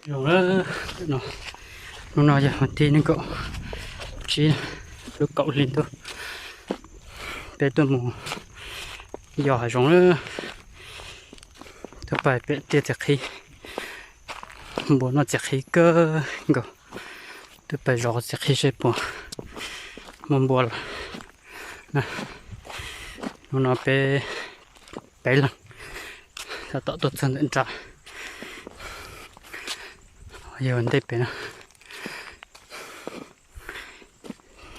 Zoo lawm, hnub no yog vas thib nees nkaum tsib lub kaum hli ntuj, peb tuaj mus yos hav zoov lawm. Tuaj pais pem tiaj txiv qhib, npua noj txiv qhib kawg nkaus. Tuaj pais zov txiv qhib seb puas muaj npua lawm. Hnub no peb peb leeg tab tom tuaj txog ntawm nrad, yog ntej pem na.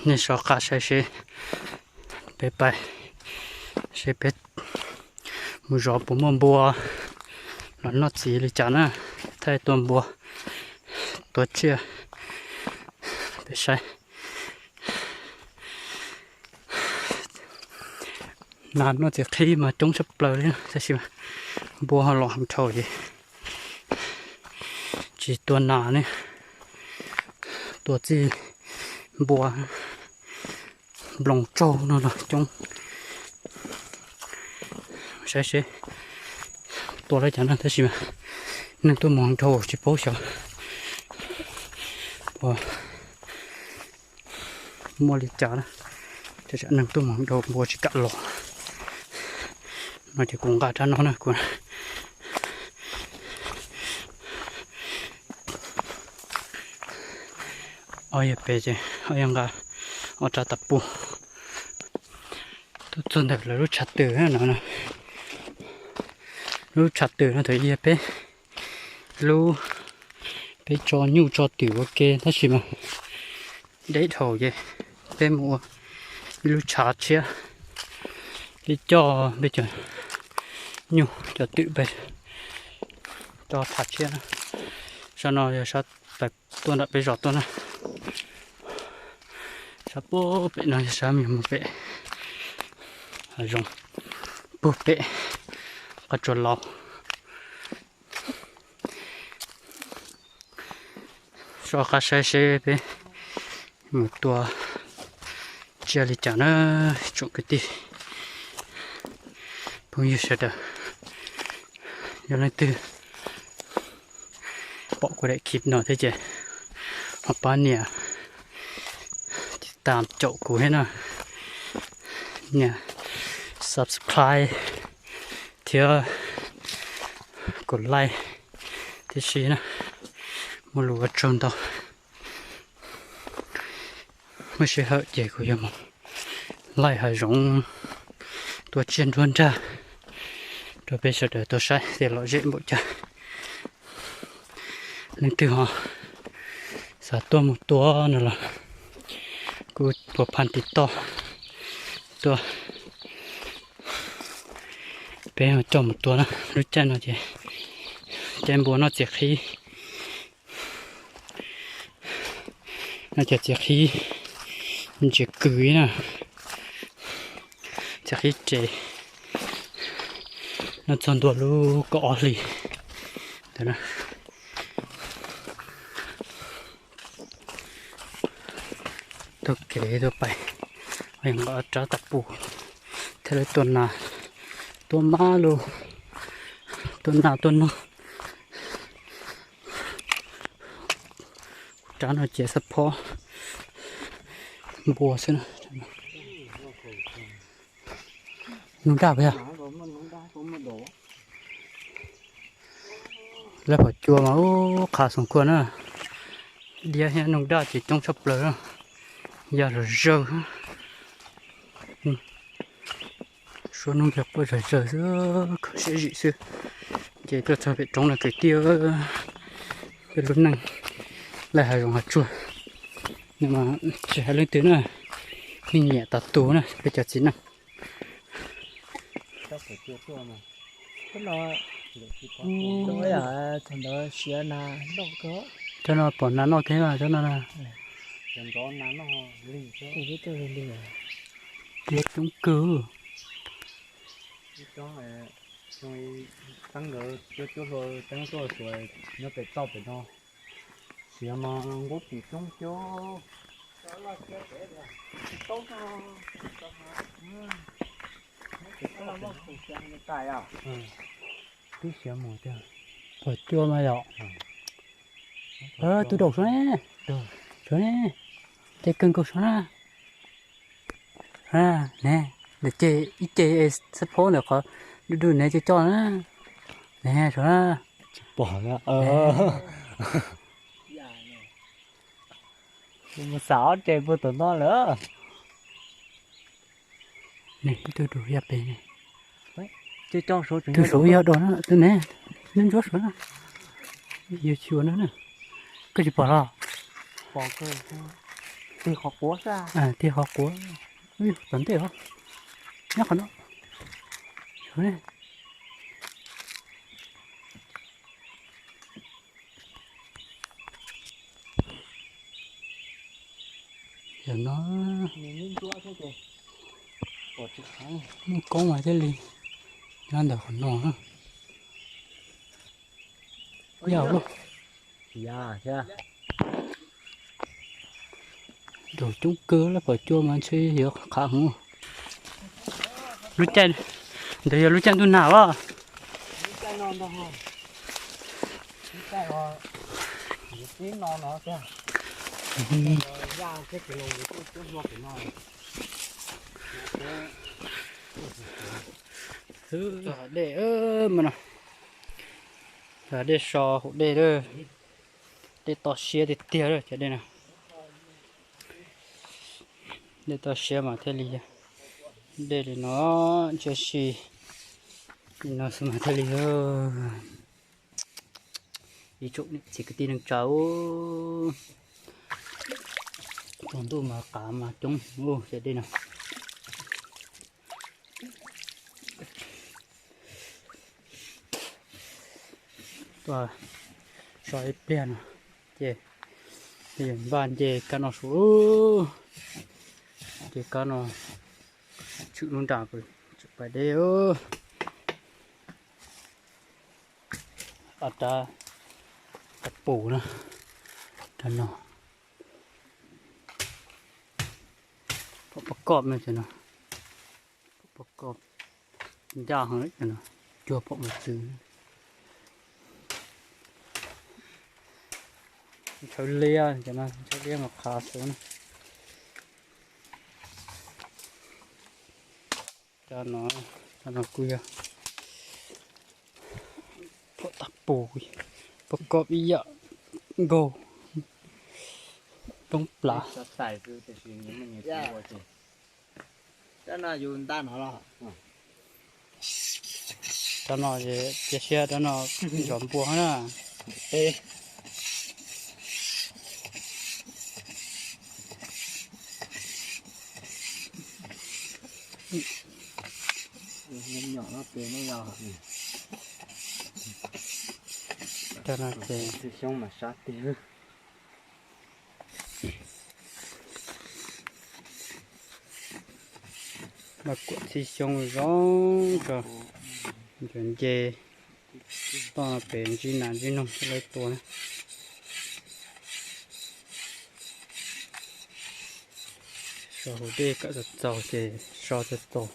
Nej soj qab saib seb peb pais, seb peb mus zov puas muaj npua los noj txiv li cas na. Thaij tua npua, tua tsiaj peb saib. Nas noj txiv qhib mas coob tshaj plaws li, tab sis mas npua ho los heev dhau ces tsis tua nas ne, tua txij npua, nploos tsaug no los coob. Saib seb tua li cas na, tab sis mas neeg tuaj mus heev dhau tsis paub xyov puas muaj li cas na. Tsam neeg tuaj mus heev dhau npua tsis kam los. No ces kuv nqa rab no na, kuv ob yog pem ces ob yog nqa ob rab tav pus. Tuaj txog ntawm lawv lub tshav twm no, lub tshav twm no thaum ub yog peb lub, peb tso nyuj tso twm ua ke tab sis mas deb dhau ces peb mus ua ib lub tshav tshiab, peb coj peb cov nyuj cov twm pem tso tshav tshiab na. Sab no yog sab tuaj nram peb zos tuaj na. Sab puag pem no yog sab me mus pem hav zoov, puag pem qab tsuas laus. Soj qab saib seb peb mus tua tsiaj li cas na, tsoom kwv tij phooj ywg sawv daws. Yog leej twg pom kuv daim clip no thiab ces ho pab nias tiv tam caum kuv thiab na, nias subscribe thiab kuv like tib si na. Muaj lus ua tsaug ntau. Muaj sij hawm ces kuv yuav mus laij hav zoov tua tsiaj nruab nrag rau peb sawv daws tau saib tias lom zem npaum cas. Leej twg ho xav tuaj mus tua no los kuj puas phaj tiv toj tuaj, peb ho coj mus tua na. Lub caij no ces caij npua noj txiv qhib, noj cov txiv qhib ntsia kws na, txiv qhib res noj txog ntua lub kaum ob hlis ntawd na. Taug kev tuaj pais, nqa rab tav pus thiab lawv tua nas, tua mab lug, tua nas tua noog. Rab no ces xab phob npua xwb na. Nug daj puas yog? Lawv pom cua mas ub qha xoom kua na. Diab thiab nug daj ces coob tshaj plaws na. Ya zom zaws. Suab hnub ntiag quaj zom zaws xwb, kho siab zim xwb. Ces tuaj txog pem roob no kwv tij, peb lub neej laij hav zoov hav tsuag, tsis hais leej twg na, yeej nyiam tas tus na peb cov txiv neej. Cov no pom nas noj thiab mas cov no na. Cov coob kawg. Teeb ntawd cuab cuab hlua teeb tuaj xyuas nyob pem toj pem no, siav mas nqub tim coob cuab. Twb siav mus tiag, pom cua mas yom. Tus daum suav ne, suav ne, ces kawg nkaus suav na. Ne, ntawm ces ib ce xab phob ntawm qhov du du ne coj coj na. Ne suav na. Tsis pom na. Mus xav ob ce puag tom no lawm. Ne ib tug dua yaj pem ne. Tus suav yog dua na, tus ne, neb ntsuab suav na. Yog tsis ua no na. Koj tsis pom los? Tig qhov quav. Tig qhov quav. Tom ntej os. Nyob qhov no. Yog no, muaj koob mas thiaj li nyob ntawm qhov no. Yog lauj. Daum coob kawg, lawv pom cua mas ntshe yuav qhav heev. Lub caij, ntawd yog lub caij ntuj nag los. Dej, dej so hauv dej lawm. Dej to siab tiag tiag lawm cov dej no. Dej to siab mas thiaj li, dej li no, ntshe si li no xwb mas thiaj li. Ib tsoom niam txiv kwv tij neej tsa, tsaus ntuj mas qav mas coob cov dej no. Tuaj so ib pliag no ces npaj nce kab no su, nce kab no tshwm lub nra, tshwm pais deb. Rab, rab pum na, rab no, pom pab koj no, pom pab koj ncaj heev no, cuag pom mos txwv. Ntshaw liab, ntshaw liab mas qhav xwb na. Cov no, cov no kuj yog pom tag pum, pab koj ib yam nkaug, roob plav. Rab no yus nta no los? Rab no ces cia siab rab no zov npua na. Rab no ces xyoob mas sab tiag. Mas kuam txhij xyoob zoo tso, nce toj pem ntsib nas ntsib noog thiaj li tua na. So hauv dej kom txaus txaus ces so txaus txaus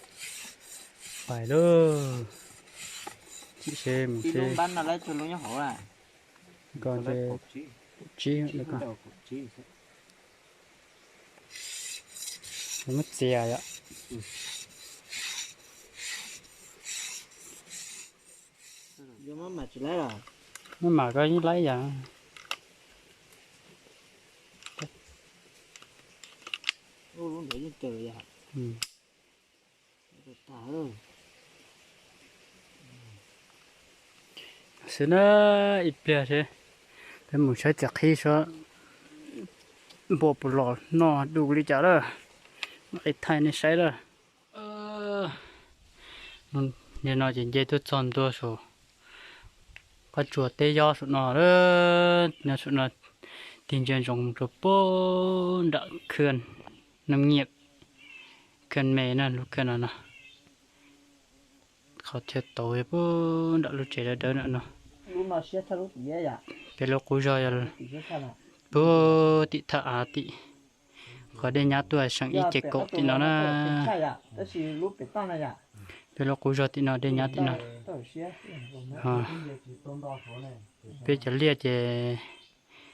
pais lauj. Chim seb mus seb. Ko ces kaum tsib, muab txias yom. Maj mam ko yeej laib yam. Xwb na, ib pliag seb peb mus saib txiv qhib saib npua puas los noj du li cas lawm. Mam li thaij nej saib lawm. Nim no ces nce tuaj txog ntua saum qab tsuas teb yob saum no lawm. Nyob saum no tig ntsia ntsoov rau puag nram khw Neej Nyiam, khw me na, lub khw no no. Qhov chaw tauv puag nram lub tsev dawb dawb no no. Peb lub qub zog yog puag tim thaj av tim, qhov dej nyab tuaj seem ib ce kaum tim no na. Peb lub qub zog tim no dej nyab tim no. Peb cov liaj ces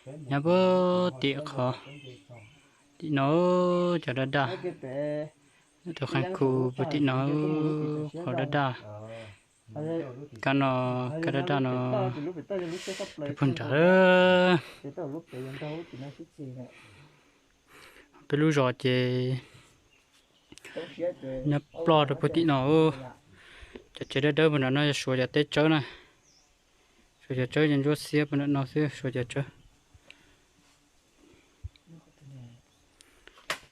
Nyob puag tim qhov tim no, cov daj daj, tus qhov khu puag tim no, qhov daj daj. Kab no, kab daj daj no, pem puag nrad. Peb lub zos ces nyob ploj rau puag tim no. Cov tsev dawb dawb puag nram no yog Suav cov teb tsawb na. Suav cov tsawb ces ntsuab xiab puag nram no xwb, Suav cov tsawb.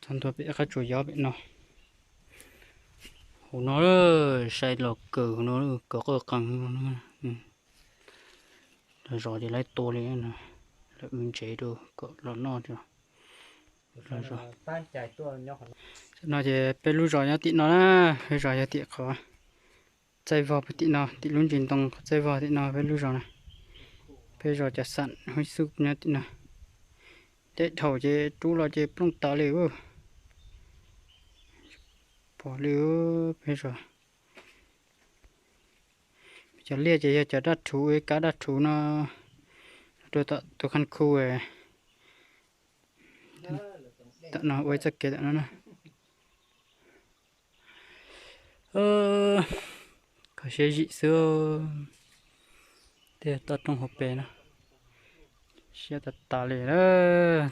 Txog ntua pem qab tsuas yob pem no. Hauv no, saib los kawg hauv no, kawg qoj qees no. Los zos ces lawv tua li, lawv wb ntsev rau kom los noj. No ces peb lub zos nyob tim no na, peb zos yog tim qhov txaij vog puag tim no, tim lub ntsis ntoo qhov txaij vog tim no peb lub zos na. Peb zos Cam Xam Hub Xub nyob tim no. Teb dhau ces rub los ces plooj tas li. Pom li peb zos. Cov liaj ces yog cov daj rhuv, kab daj rhuv no rau tom tus khaj khu. Tam no ua txoj kev tam no na. Kho siab zim xwb. Tej toj roob hauv pes no siab tas tas li.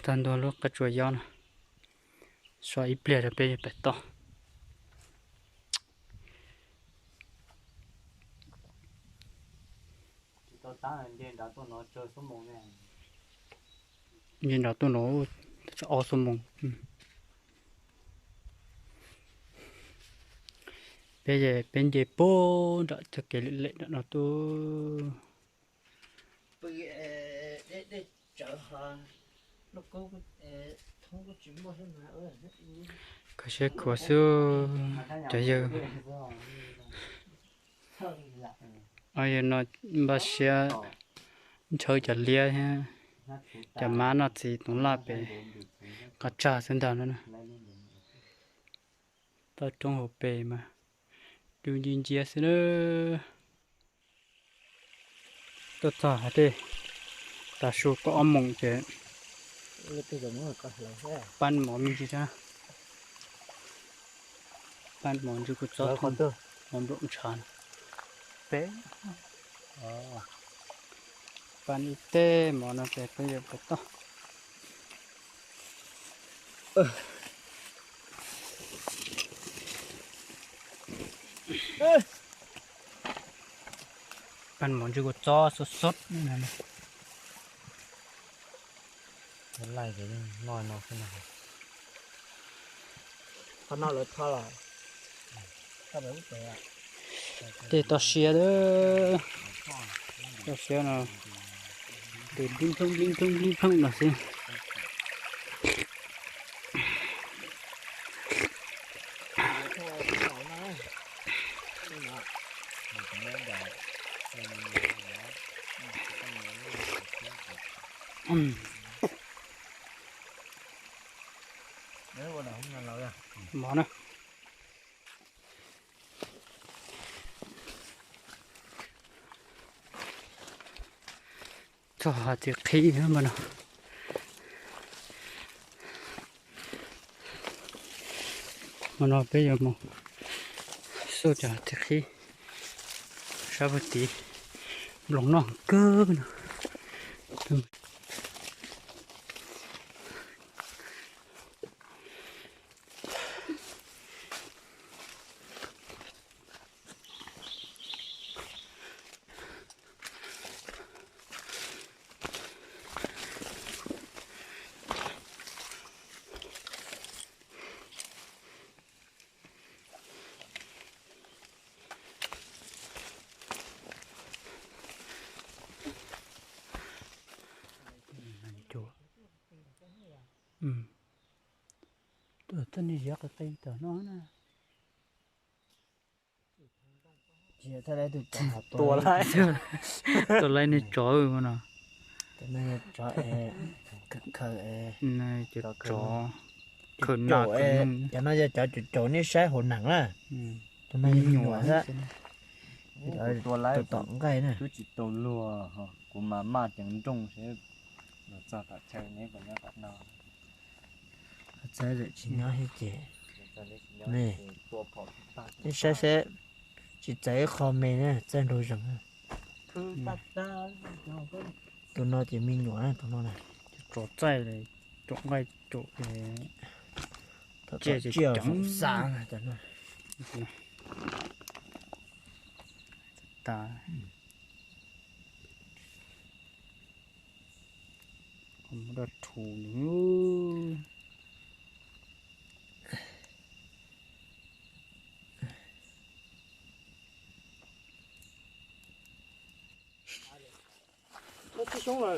Tag ntua lub qab tsuas yob no, so ib pliag rau peb yuav pem toj. Nce nrad tuaj no ob xuab moos. Peb, peb nce puag nram txoj kev lem lem nram no tuaj. Kho siab khuav xwb cov yawg. Yawg no npaj siab ntshaw cov liab thiab cov mab noj txiv toov laj pem qhov tsag xwb ntag no na. Toj roob hauv pes mas dub nciab nciab xwb na. Tuaj txog hais tias tav su kaum ob moos ces pab mov me ntsis thiab. Pab mov ntsw kuv txob mov nplaum ntshav. Pab ib teg mov no ces peb yuav pem toj. Pab mov ntsw kuv txob xub xub. Laij noj no xwb no. Tej toj siab, toj siab no, tus nplib nplooj nplib nplooj nplib nplooj no xwb. Mov na. Txog hav txiv qhib no. Hmo no peb yuav mus xauj cov hav txiv qhib sab puag tid, nploos noj kawg no. Tuaj txog nej ziab qe qe tom no na. Tua laib nej tsov no. Cov tsov khaws nas khaws noog. Cov no yog cov caum caum nej saib hauv neeg na. Tus no yog me nyuam xwb. Tua laib tom nqaij na. Twb tsis tau luag, kuv mas maj ceev nrooj seb Txog tom chaw neb puas nyob qhov no? Txawm tsis nyob thiab ces, nej saib seb, tsis txawv ib qho me na, txaij nraug zeeg. Tus no ces me nyuam na, tus no na. Tso txaij, tso nqaij, tso tsiaj, tsiaj xav na. Dab rhu nws.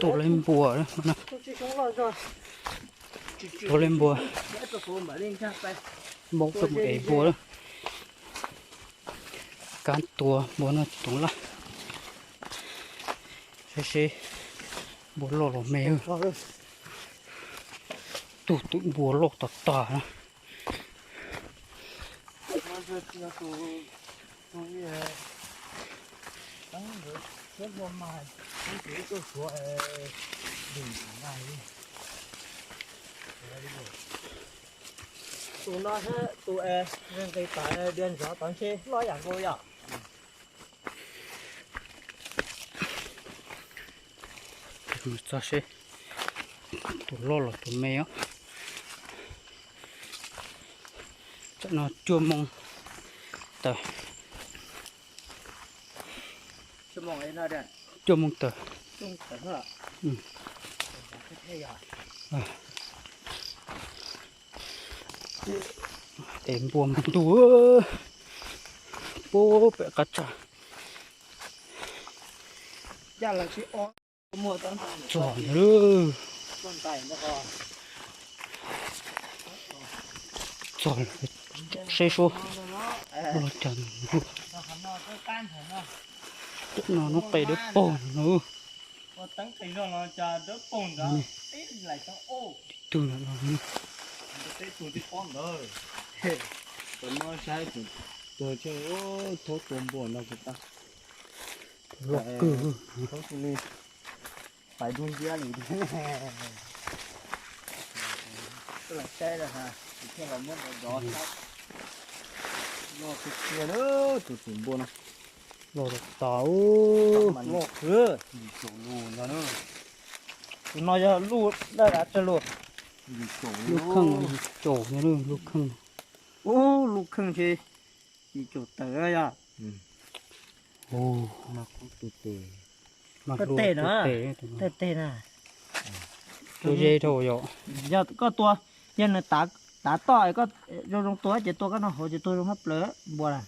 Tua lawv npua, tua lawv npua, npau tuaj mus ev npua lawm. Kab tua npua no tsis toov laj. Saib seb npua loj los me. Tus twm npua loj tas tas na. Tus no, tus nqis tom diav ntxov tod ntshe loj yam nkaus yom. Txog seb tus loj los tus me os. Tam no cuaj moos tawm. Cuaj moos tawm. Es npua mus ntuj puag pem qab tsag. Txog lawm. Txog lawm, seb suab los cas npua. Tam no hnub qis dawb paug no. Tib tug no. Tuag tsheej, thaub tua npua no kuv tab. Loj kawg. Pais dub nciab li. Los saib, los muab dov dov saib. Loj tiag tiag na, tus tus npua no. Loj tas tas, loj kawg. Tus no yog lub dab dav tsawg lus? Lub kheej, lub caum, lub kheej. Ub, lub kheej ntshe yim caum tawm yog. Thawj teg na, thawj teg na. Tua ze dhau yom. Yog koj tua, yog nws tav toj zoo zoo tua ces tua koj no hauv ces tua zoo hab plaws npua na.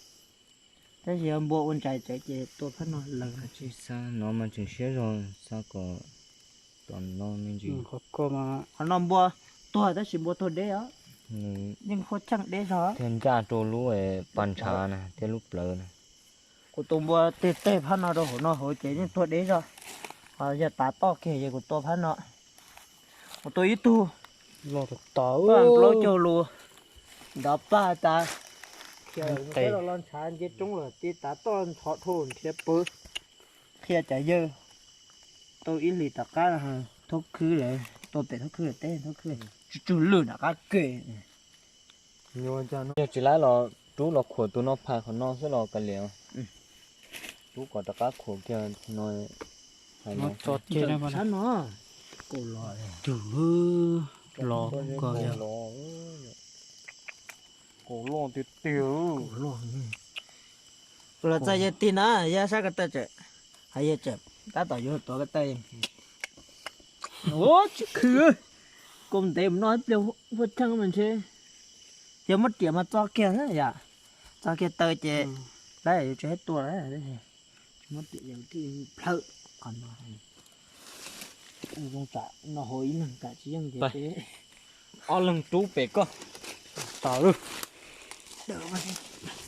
Tab sis yog npua ua ntsais tsev ces tua phab no lawm. Tsis xav no mas tseem siab zog xav kom tom no me ntsis. Qhov no npua tuag tab sis npua tuag deb os. Yeej khuab cheej deb zog. Thiaj ncaj rau lub pas ntshav na thiab lub plawv na. Kuv tua npua teg teg phab no rau hauv no hauv ces yeej tuag deb zog. Ho yog tav toj kiag ces kuv tua phab no. Kuv tua ib tug plaub caug lus, nrov pag tas. Khiav los ntshav nce roob lawm, tib tav toj ntxhov dhau nrhiav pw. Qhia cov yawg tau ib hlis tom qab thoob khwb lawm, tua pem thoob khwb teb thoob khwb, tsw tsw lwj nram qab ke. Yog tsis laib los rub los khuam tus no phais qhov no xwb los kav liam. Rub kom rov qab khuam kiag no. Hais no tso tseg no. Kaum los, los kaum los. Kaum loj tiag tiag. Los txais yawg tig na, yawg sab ko taw tseem, hais yawg tseem tab tom yuav tuav ko taw. Ua tsis khwv, kaus ntev mus noj ib pliag huaj cheej mas ntshe. Yog muab riam mas txo kiag na yom, txo kiag taw ces lawv yuav tsis tua lawm. Muab riam yog thiaj plhawv qhov no. Zoo tsam no hauv ib leeg kam tsis yeej ces ob leeg rub pem koj. Tau lawm.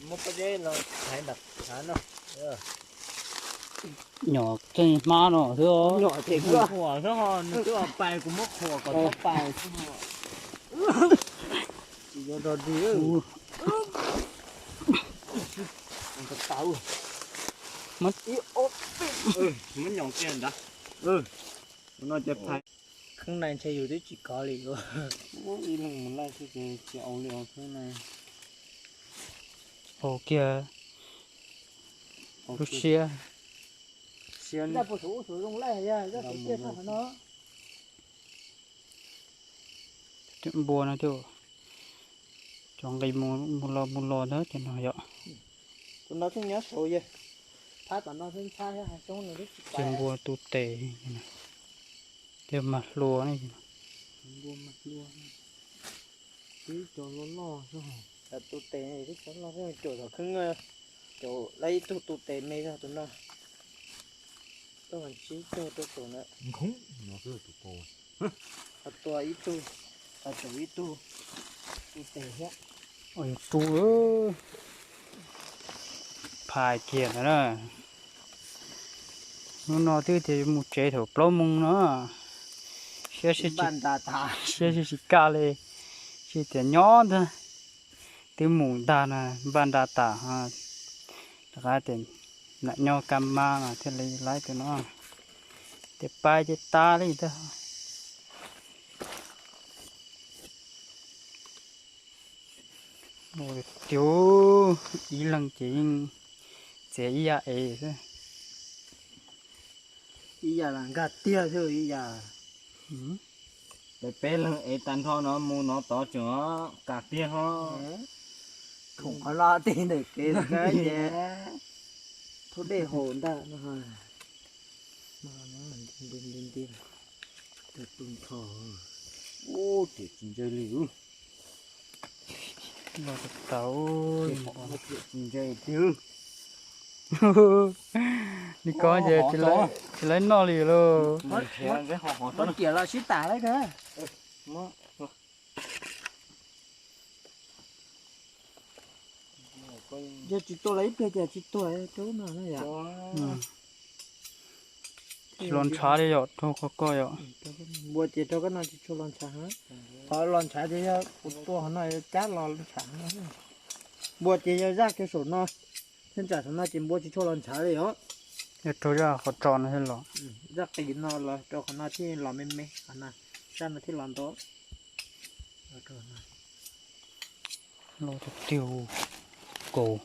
Muab pob zeb no thaiv nram hav no. Nyom tseem hmab no xwb. Nyom ces khuam xwb ho, nws twb pais kuv muab khuam kom tau pais xwb ho. Tsis yuav rog dig. Muab nyom kiag ntawd. No ces phais. Kheeb na ntshe yus twb tsis kov li. Ib leeg mus laij xwb ces tsis au li os kheeb na. Au kiag lub siab. Siab. Npua no thiab, cov nqis mus los mus los ntag cov no yom. Tus no thiaj nyob saud yog. Ces npua tu tes, thiaj mag hlua ne. Tus tes caum tom kheeb, caum lawv ib tug tu tes me zog tus no. Tuaj tsib tug tuaj tus na. Ho tua ib tug, ho caum ib tug tu tes thiab. Tus phais kiag ntawd na. Hnub no twb tias yuav mus tsev thaum plaub moos no, siab sib tsis kam li, tsis tias nyob ntag, twb mus ntag na, npaj nra tas. Rov qab tias nam nyob kab mab no thiaj li laib tus no, tias pab ces tas li ntag. Tiag, ib leeg ces yeej txiav ib yam ev xwb. Ib yam lam nkag tiag xwb ib yam. Peb, peb leeg ev tag nrho no mus no tod tseem kam tiag ho. Khoom qhov no tij ntawm kev lawm na ces thub dej haus ntag no. Nti nti, tus ntho, ub, tiam tsis ntse li. Los tau, tiam tsis ntse tiag. Li ko ces tsis laib noj li lauj. Tiam los sib tas lawm kawg. Yog tsis tua los ib pliag ces tsis tuag rau no na yom. Tsis los ntshav li yom, rau qhov ko yom. Npua ces rau koj no tsis tshua los ntshav. Qhov los ntshav ces yog kuv tua qhov no cab los ntshav. Npua ces yog zaj kiag saum no, thiab ntsam saum no ces npua tsis tshua los ntshav li os. Yog rau zaj qhov tso no thiaj los. Zaj qis no los rau qhov no thiaj los me me, qhov no, zaj no thiaj los ntau. Loj tiag tiag, kaus,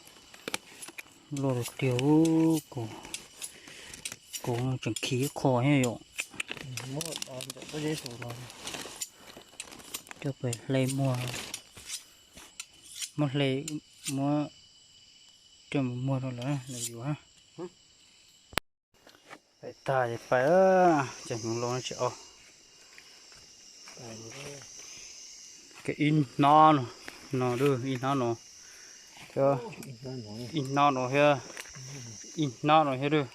loj tiag tiag, kaus, kaus tseem khi ib qho thiab yom. Coj pem hle muag, muab hle, muab coj mus muag rau lawv, lawv yuav. Pais tag ces pais, ces hnyuv los tsis au. Ib hnab no, no, ib hnab no, ib hnab no thiab, ib hnab no thiab.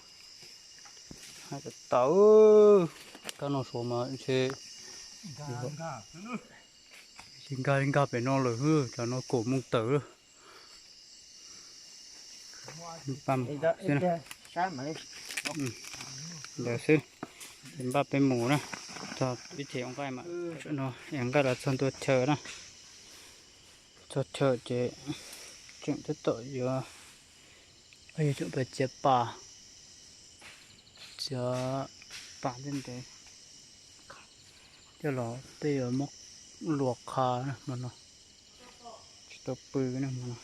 Hais tau, kab no suav mas ntshe nkag li nkag pem no lawm, cov no kaum moos tawm lawm. Ntawd xwb, npaj peb mus na, txog ib thim ua nqaij mas, no es nqaij los txog ntua chaw na, txog chaw ces tseem tab tom yuav, yuav tsum pais txiav pas, txiav pas ntev ntev coj los peb yuav muab luas qha hmo no, tsis tau pw na hmo no.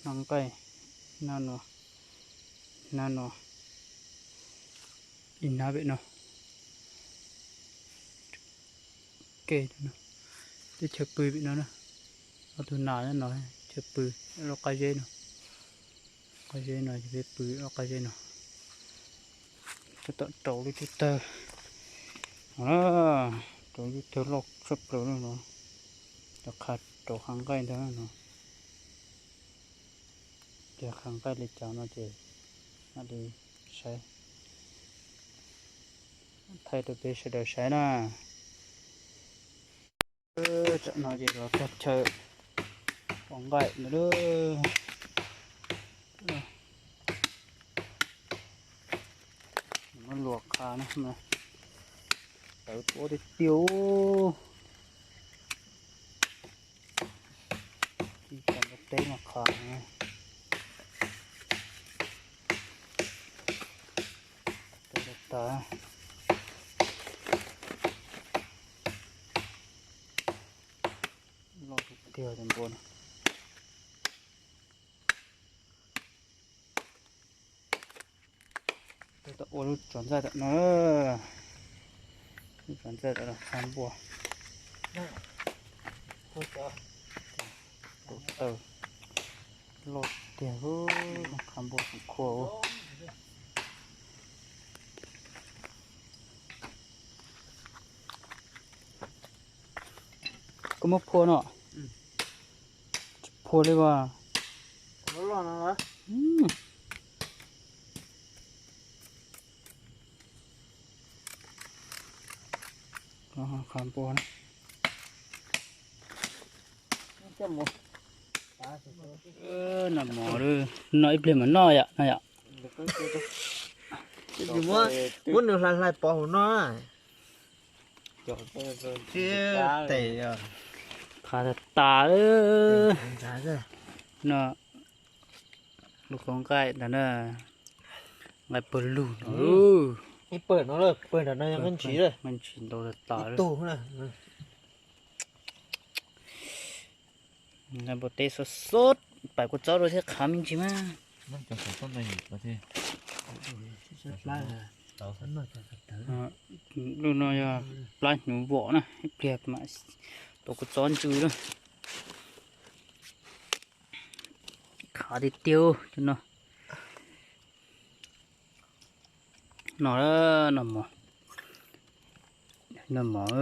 Hnab nqaij, hnab no, hnab no, ib hnab pem no, ke, teb chaws pw pem no na, ob tug nas no, chaw pw, lub qab zeb no, qab zeb no ces peb pw lub qab zeb no. Tab tom rau lub cub tawg, rau lub cub tawg loj tshaj plaws no, cov qha rau qhab nqaij ntag no. Ces qhab nqaij li cas no ces mam li saib, thaij rau peb sawv daws saib na. Tam no ces los txog chaw ua nqaij no, muab luas qha na, tawv tuab tiag tiag. Ib co teb no qha, tawv tas tas. Tiag cov npua no. Tau ua lub tsov ntxaij tom no, lub tsov ntxaij tom no qha npua. Tus taw loj tiag, qha npua tus khua. Koj muab phua no. Phua li as. Qha npua no. Noj mov, noj ib pliag mas noj yom, noj yom. Muab nws hlais hlais pov hauv no. Tes, qha tas tas. No, lub kaub nqaij ntawd na, nqaij pawg lug no. Ib pawg no, pawg nram no yog nqaij ntsis, nqaij ntsis ntau tas tas. Npua teb xov xov, pais kua txob rau thiab qhav me ntsis mas. Lub no yog plab hnyuv vom na, ib pliag mas tau kua txob ntsw na. Qhav tiag tiag no. No, no mov, no mov,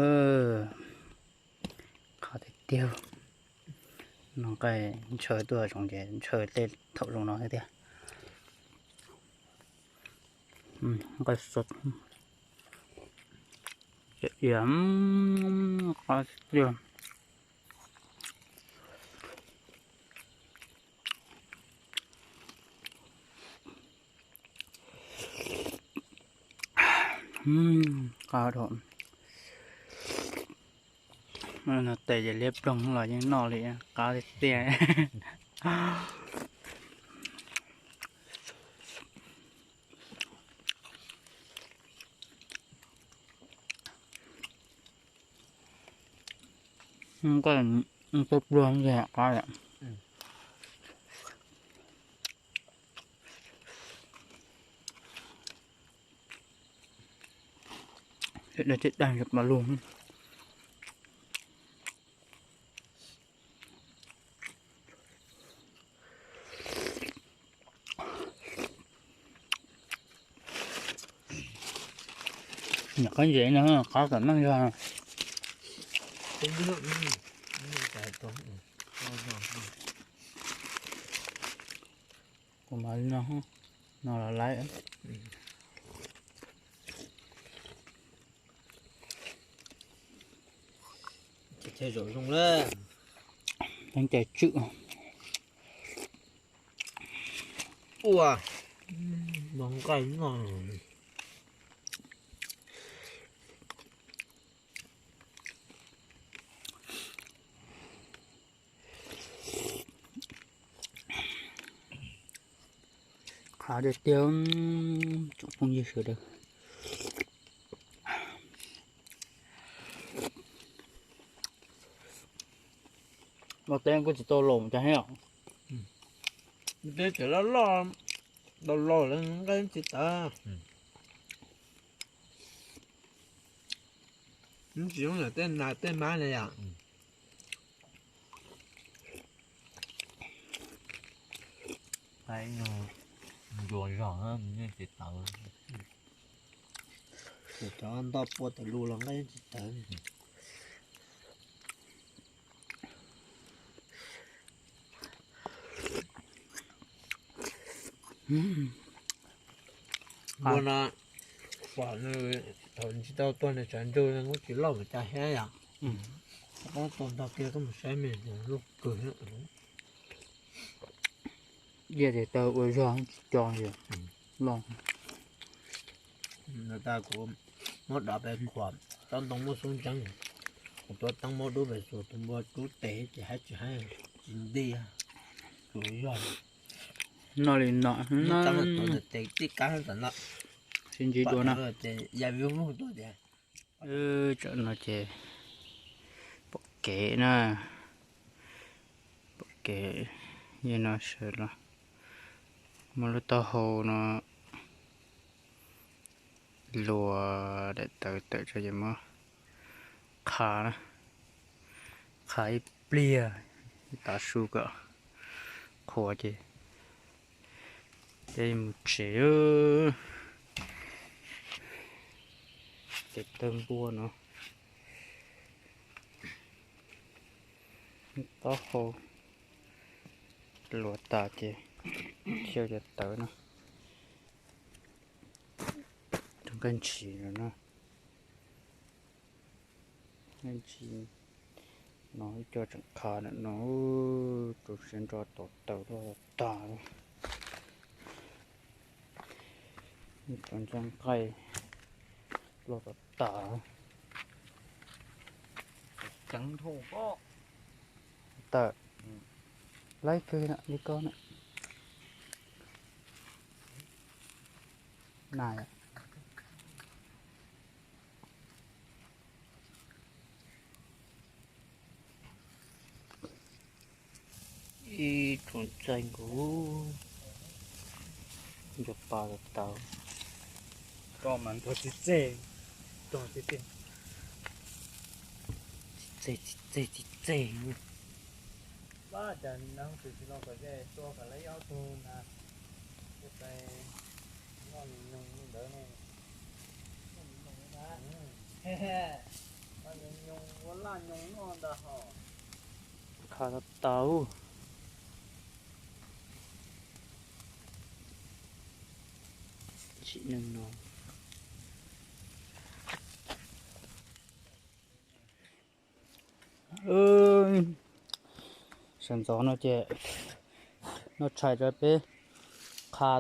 qhav tiag tiag. No nqaij ntshaw tuaj zoo ces ntshaw tej thaum zoo no thiab tiag. Nqaij sov, qab tiag. Qab dhau. No tes ces liab ploog los yeej noj li, qab tiag tiag. Nqaij pawg lug qab. Dag thiab dag pawg lug. Nyuam qab ntses no qab tom neej zog. Kuv mas li no, no los laiv. Cai zoo zoo lawm. Teeb cai tswm. Ua, mov nqaij no. Qhav tiag tiag, tsoom phooj ywg sawv daws. Npua teb kuj tsis tau laus cas thiab. Npua teb tseem loj loj, laus laus lawm nqaij tsis tawv. Tsis zoo yam tej nas tej mab na yom. Ncua zog yeej tsis tawv. Cov ntoj pua tas lus los nqaij yeej tsis tawv. Npua no, pom nws thaum tsis tau tuag nws tshav ntsug nws kuj tsis loj mas cas thiab yom. Koj tua ntog kiag koj mus saib me ntsis loj kawg. Dej tes taw ua zog tsis co li loj. Ntawd tas kuv muab dov pem khuam, tsob ntoo muaj xub ntseeb. Kuv tuav teeb muab dub pem xuas tus npua rub tes ces haib tsis haib, tsis nti, tsuas zog. Noj li no, noj tes tij kab tam no. Sib ntsib dua na. Ces ya view tuaj tias. Tsam no ces pom kev na, Kev yeej no sawv los muaj lub taub hau no luas daim tawv tawm tso ces muab qha na, qha ib pliag, tav su kom qhuav ces peb mus tsev. Ces tawg npua no, taub hau luas tas ces xyaw cov tawv no rau nqaij ntshis no na. Nqaij ntshis no ib co tseem qha ntawm no, rau siab nrog tau tawv loj tag. Ib co ntxaij nqaij loj tag tag. Tawm, laib kawg li ko na. Ib tsoom ntxaij nkaus, nco pa tau. Koj mas ntog txi txeg, ntog txi txeg, txi txeg txi txeg. Pab cas neeg tsis tsis no kom ze tua kom lawv ob tug na, noj nyoos li ntawd ne. Noj nyoos ua laj nyoos noj ntag hos. Qha tau. Tsim neeg no. Sawv ntxov no ces noj tshais rau peb qha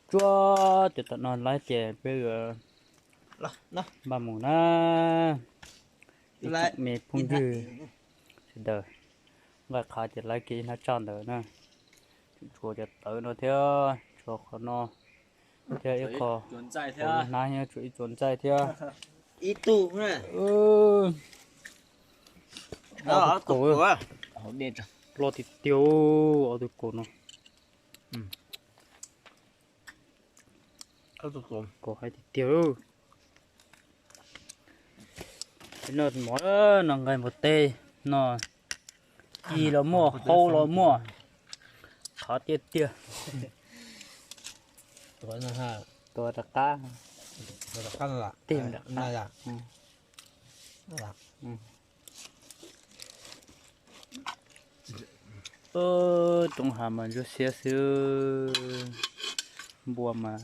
tsuag ces tom no laib ces peb yuav npaj mus na. Ib tsoom me phooj ywg sawv daws, nqaij qha ces laib kiag ib hnab tsaj ntawd na. Tshuav cov tawv no thiab tshuav qhov no thiab ib qho, hnab nyob tshuav ib txuas ntxaij thiab. Ib tug, ob tug kaus, loj tiag tiag, ob tug kaus no. Kaus hais tiag tiag. Noj mov, noj nqaij npua teb, noj ci los muaj, hau los muaj, qhov tiag tiag. Tua rov qab, tig rov qab. Roob hav mas ntsuab xiab xwb, npua mas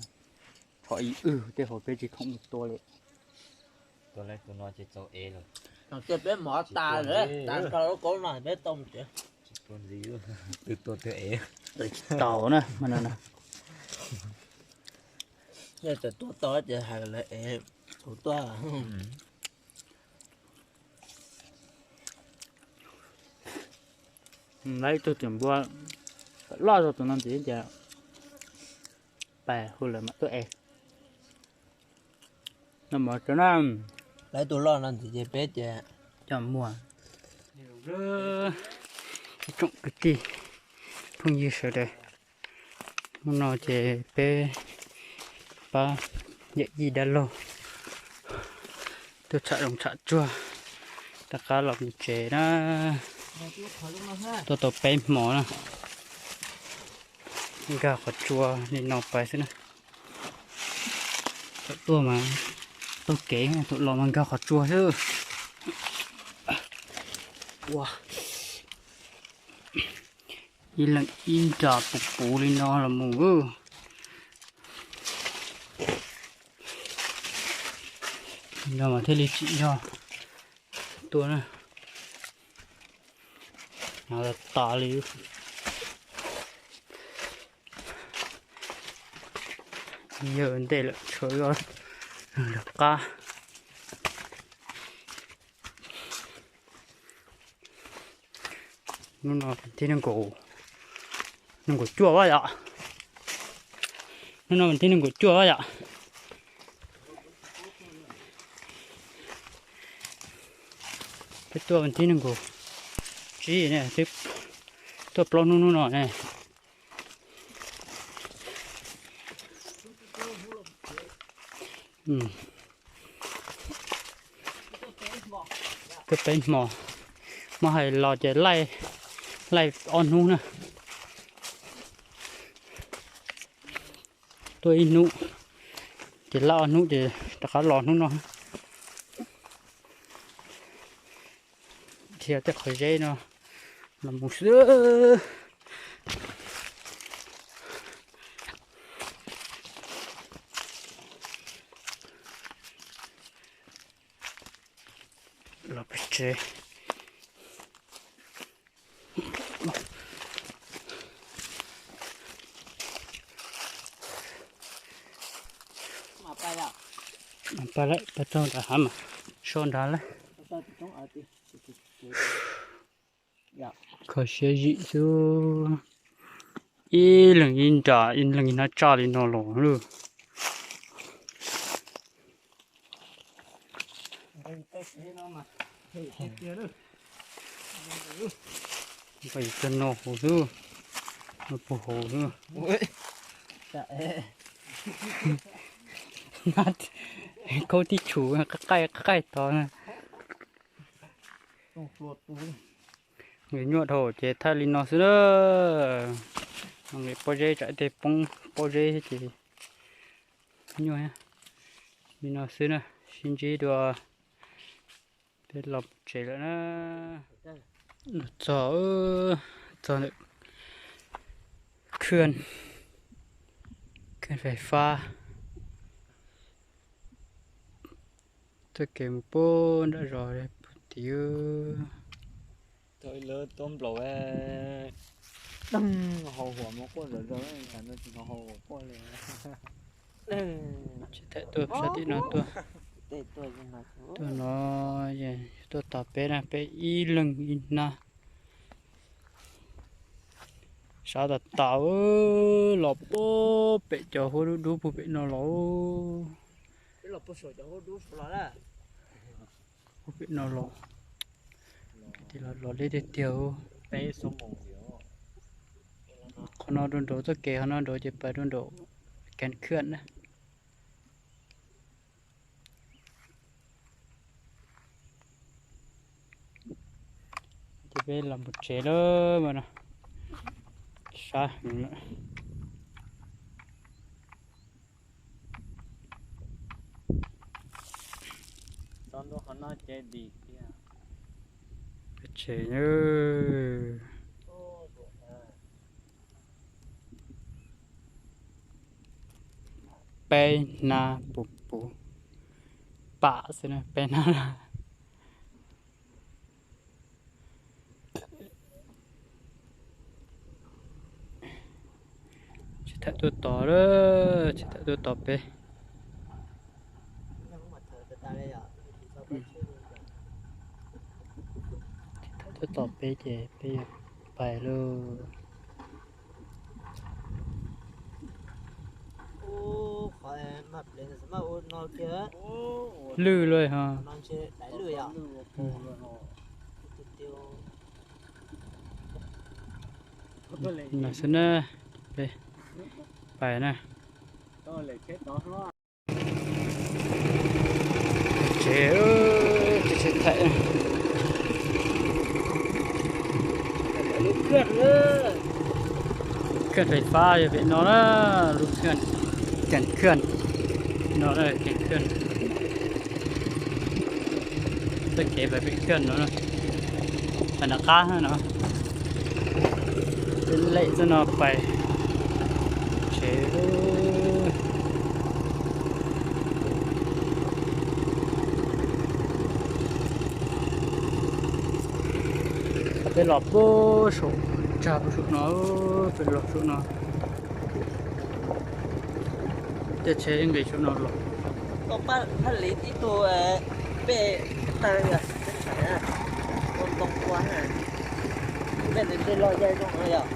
txhom ib wb tej hauv peb tsis khoom mus tua li. Tua lawm tus no ces txaus ev lawm. Tias peb mov tas lawm, tas nrho lub kaub no peb tau mus tsev. Tsis tua ntxiv, twb tua twb ev. Tsis tau na, yog txawm tua tau ces hais lawv ev kuv tuaj. Lawv ib tug twm npua loj zog tus no ntxiv ces pais hu lawv mam tuaj ev. Noj mov tso na. Lawv tus loj no ntxiv ces peb ces coj muag. Ib tsoom kwv tij phooj ywg sawv daws, hnub no ces peb pab yawm yij dab laug tuaj tsham zoov tsham tsuag, rov qab los mus tsev na. Tuaj tau peb hmo na. Nkag qhov tsua li no pais xwb na. Thaum tuaj mas taug kev, thaum los mas nkag qhov tsua xwb. Ua, ib leeg ib nra puv puv li no los mus. No mas thiaj li tsim nyog tuaj na. Hnyav tas tas li. Yawg ntej lawm tshuav lawv qab. Hnub no thib nees nkaum, nees nkaum cuaj yom. Hnub no thib nees nkaum cuaj yom. Peb tuaj thib nees nkaum tsib ne, twb Tuaj plaub hnub hnub no ne. Tuaj peb hmo, muab hais los ces laij, laij ob hnub na. Tuaj ib hnub ces laij ob hnub ces rov qab los hnub no. Dhia tej qhov zeb no los mus xwb. Los pem tsev. Pab lawm, pab tau nram hav mas so nrad lawm. Kho siab zim xwb. Ib leeg ib nra, ib leeg ib hnab tsaj li no los lawm. Nqa yus coj noj hauv xwb, noj puag hauv xwb. Khaub tib tshum qaij qaij tod na. Nqis nyuaj dhau ces thaij li no xwb na. Nqis pob zeb tsam tej poob pob zeb ces nyuaj li no xwb na. Sib ntsib dua, peb los tsev lawm na. Los txog, txog ntawm khwj, khwj fais fab. Txoj kev mus puag nram zos puag tid. Tau ib lawv tuaj nplaum deeg hau huam mus quaj zom zaws, tam no tsis hnov hau huam quaj li. Tsis thaum tuaj sab tim no tuaj, tuaj no tuaj tos peb na, peb ib leeg ib hnab. Sab tas tas, los puag pem cov huab dub dub puag pem no los. Puag pem no los, los liab tiag tiag. Qhov no rau nraud txoj kev, qhov no nraud ces pais rau nraum Kees Khwj na. Ces peb los mus tsev lawm mas no, sab heev lawm. Peb tsev, peb hnab puv puv pam xwb na, peb hnab. Tsis thaum tuaj tos lawm, tsis thaum tuaj tos peb. Tsis thaum tuaj tos peb ces peb yuav pais lauj. Lwj luaj ho. No xwb na, peb pais na. Tsev, tsev thaim. Khwj fais fab yog pem no na, lub khwj, Kees Khwj no, Kees Khwj. Txoj kev pais pem khwj no, pais nram qab no. Peb lem txoj no pais tsev. Peb los puag saum, tsa puag saum no, peb los saum no. Tej tsheb nqis saum no los. Phaj Lis ib tug pej tawg, ntoo ua, pej nws tej loj yaig zoo no yom.